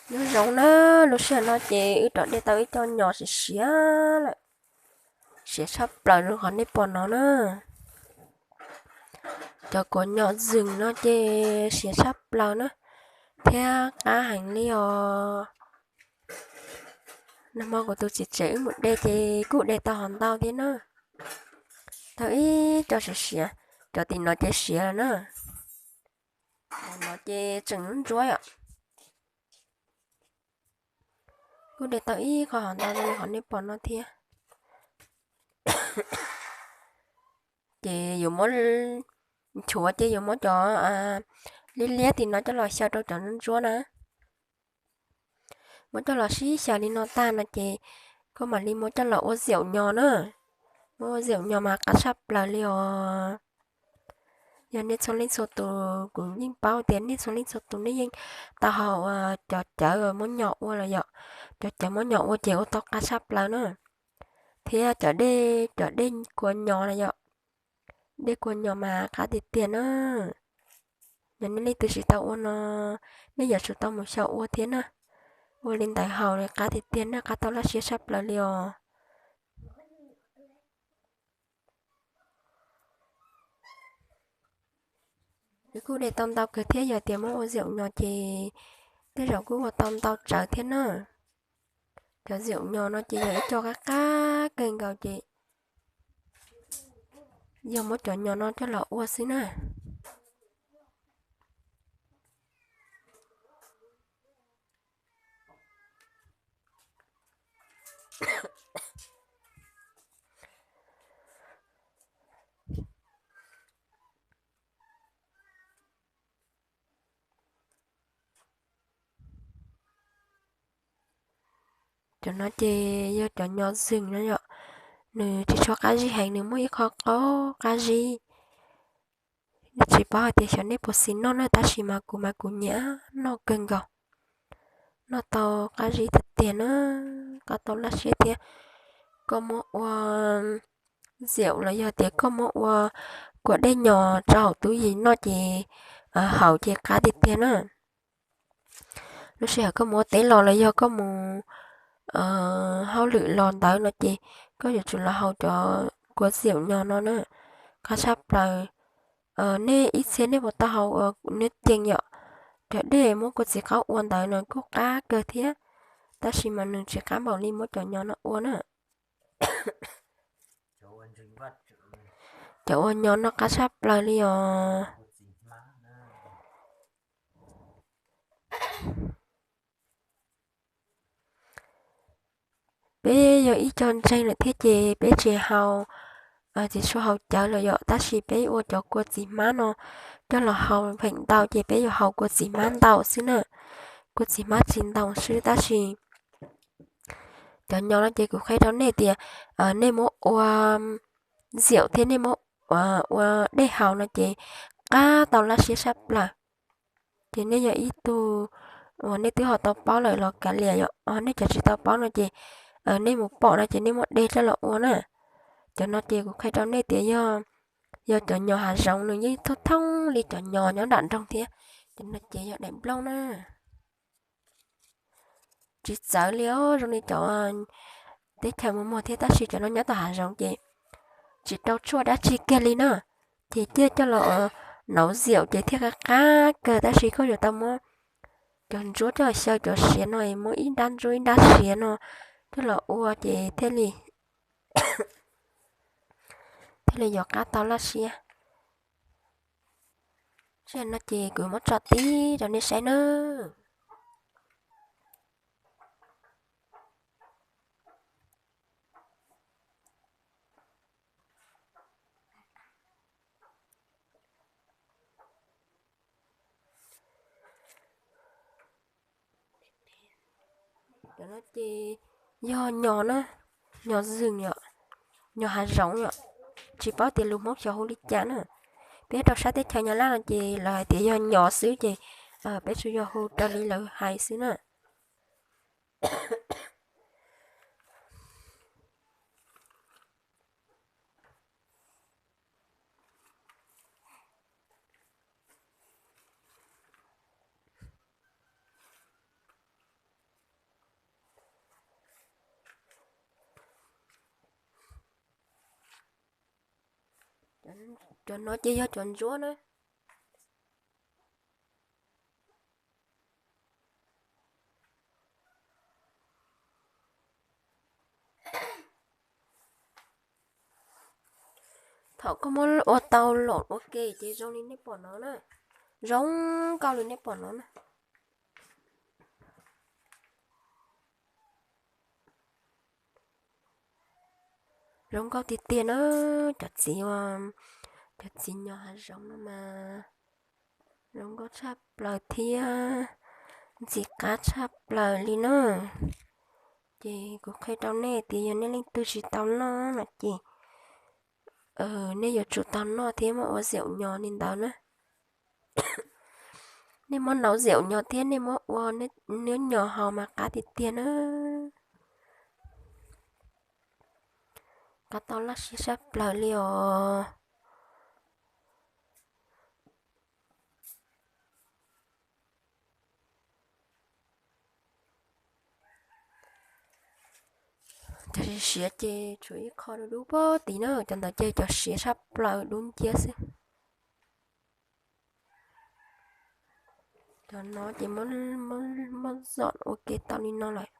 Nyob zoo na, lub sij hawm no ces wb rov de tau ib co nyos siav siav lawm, siav tshaj plaws li qhov nej pom no na. Cov kuav nyos zws no ces siav tshaj plaws na, thiab qab heev li os. Nag hmo kuv tus txiv tsev wb mus de ces kuj de tau hov ntau thiab na. Tau ib co siav siav, cov tim no ces siav lawm na. No ces tseem ntsuab yom. Kuj de tau ib qho hov ntau li qhov nej pom no thiab. Ces yuav muab, nchuav ces yuav muab cov liab liab tim no coj los xyaw rau cov ntsuab na. Muab coj los sib xyaw li no tag no ces koj mam li muab coj los ua ziaum nyos na. Muab ua ziaum nyos mas qab tshaj plaws li os. Yog nej txhua leej txhua tus, kuv yeej paub tias nej txhua leej txhua tus nej yeej tau haus cov cawv muab nyos ua los yom. Cov cawv muab nyos ua ces ua tau qab tshaj plaws na. Thiab cov dej, cov dej kua nyos na yom. Dej kua nyos mas qab tiag tiag na. Yog nej leej twg tsis tau ua no, nej yuav tsum tau mus xyaum ua thiab na. Ua li ntawd haus qab tiag tiag na, qab tau laj siab tshaj plaws li os. Nws kuj de tau ntau kawg thiab, yog tias muab ua ziaum nyos ces tej zaum kuj ua tau ntau tsawv thiab na. Cov ziaum nyos no ces yog ib co qab qab kawg nkaus ces yog muab cov nyos no coj los ua xwb na. Cov no ces yog cov nyos zws no yom, nws tsis tshua qab zib heev, nws muaj ib qho qaub qab zib. Tsis paub hais tias xyov nej puas xis noj na, tab sis mas kuv mas kuv nyiam noj kawg nkaus. Noj tau qab zib tiag tiag na, qab tau laj siab thiab. Koj muab ua ziaum los yog tias koj muab ua kua dej nyos rau hauv tub yim noj ces haus ces qab tiag tiag na. Lub sij hawm koj mus ua teb los los yog koj mus hauj lwm los ntawd no ces koj yuav tsum los haus cov kua ziaum nyos no na, qab tshaj plaws. Nej ib txhia nej puas tau haus neb cees yom, cov dej muab kua txiv qaub ua ntawd no kuj qab kawg thiab, tab sis mas nws tsis qab npaum li muab cov nyos no ua na. Cov ua nyos no qab tshaj plaws li os. Peb yog ib co ntseeg lawm thiab ces peb tsis haus, tsis tshua haus cawv lawm yom, tab sis peb ua cov kua txiv hmab no coj los haus pheem ntau ces peb yuav haus kua txiv hmab ntau xwb na. Kua txiv hmab tsis ntau xwb tab sis cov nyos no ces kuv qhia rau nej tias nej muab ua ziaum thiab nej muab ua dej haus no ces qab tau laj siab tshaj plaws. Ces nej yog ib tug uas nej twb ho tau paub lawm los kav liam, yog nej cov tsis tau paub no ces nej mus pom no ces nej muab de coj los ua na. Cov no ces kuv qhia rau nej tias yog, yog cov nyos hav zoov, nws yeej thoob thoob li cov nyos nyob nram nroog thiab. Cov no ces yog daim nplooj na. Tsis txawv li os, zoo li cov teb chaws muag muag thiab, tab sis cov no nyob tom hav zoov ces tsis rau tshuaj dab tsi kiag li na. Ces ciaj coj los nauv ziaum ces thiaj qab qab kawg, tab sis koj yuav tau muab cov ntsuab coj xyaw cov siav no, muab ib nrab ntsuab ib nrab siav no coj los ua ces thiaj li, thiaj li yuav qab tau laj siab. Sij hawm no ces kuv muab tso tib rau nej saib nawb. Cov no ces yog nyos na, nyos zws yom, nyos hav zoov yom, tsis paub tias lus Hmoob xyov hu li cas na. Peb rau sab teb chaws Nyab Laj no ces lawv hais tias yog nyos xwb ces peb tsuas yog hu raws li lawv hais xwb na. Cov no ces yog cov ntsuab na. Thaum koj muab ua tau los ua ke ces zoo li nej pom no na, zoo nkauj li nej pom no na. Zoo nkauj tiag tiag na, cov txiv, cov txiv nyom hav zoov no mas zoo nkauj tshaj plaws thiab ntxim qab tshaj plaws li na. Ces kuv qhia rau nej tias yog nej leej twg tsis tau noj no ces nej yuav tsum tau noj thiab muab ua zaum nyos li ntawd na. Nej muab nau zaum nyos thiab nej muab ua nab nyos haus mas qab tiag tiag na. Qab tau laj siab sab plaws li os. Cov siav ces tshuav ib qho dub dub pog tid na, cov ntawd ces cov siav sab plaws dub nciab xwb. Cov no ces muab zom ua ke tau li no lawm.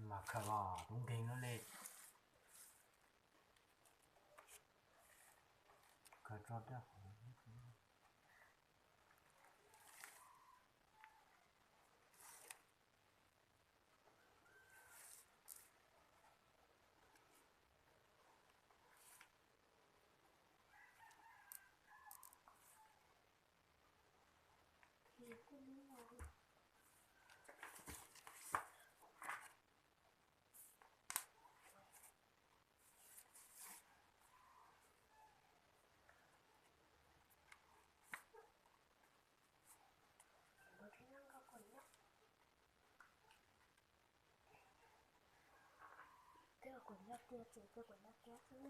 Mas khaws los tub nkeeg no li. Khaws tso rau hauv. Twb kuv nyob tiag ces kuv nyob tiag xwb.